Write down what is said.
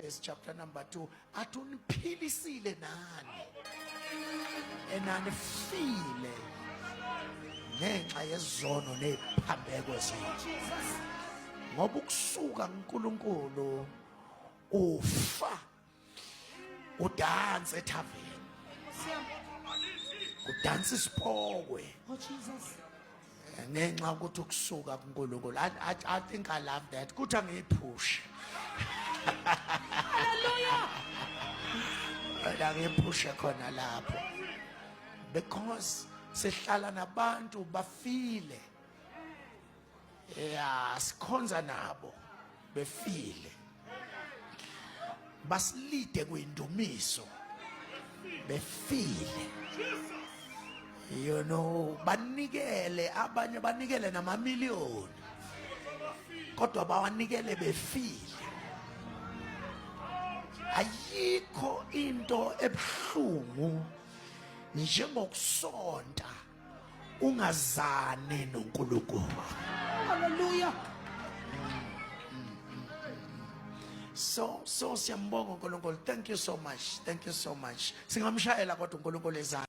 Efesi chapter number 2 athi uniphilisile nani enanifile ngenxa yezono neziphambeko zethu ngoba ukusuka kuNkulunkulu ufa udanse ethaveni udansa isipokwe Oh Jesus. Ngenxa ukuthi ukusuka kuNkulunkulu. I think I love that kuthi angiyiphushe. Hallelujah. La ngiyiphushe khona lapho because sihlala nabantu bafile, yeah, sikhonza nabo befile, basilide kwindumiso befile, banikele abanye, banikele namamiliyoni, kodwa bawanikele befile. Ayikho into ebuhlungu njengokusonta ungazani noNkulunkulu. Hallelujah. So siyambonga uNkulunkulu. Thank you so much, thank you so much. Singamshayela kodwa uNkulunkulu ezandla.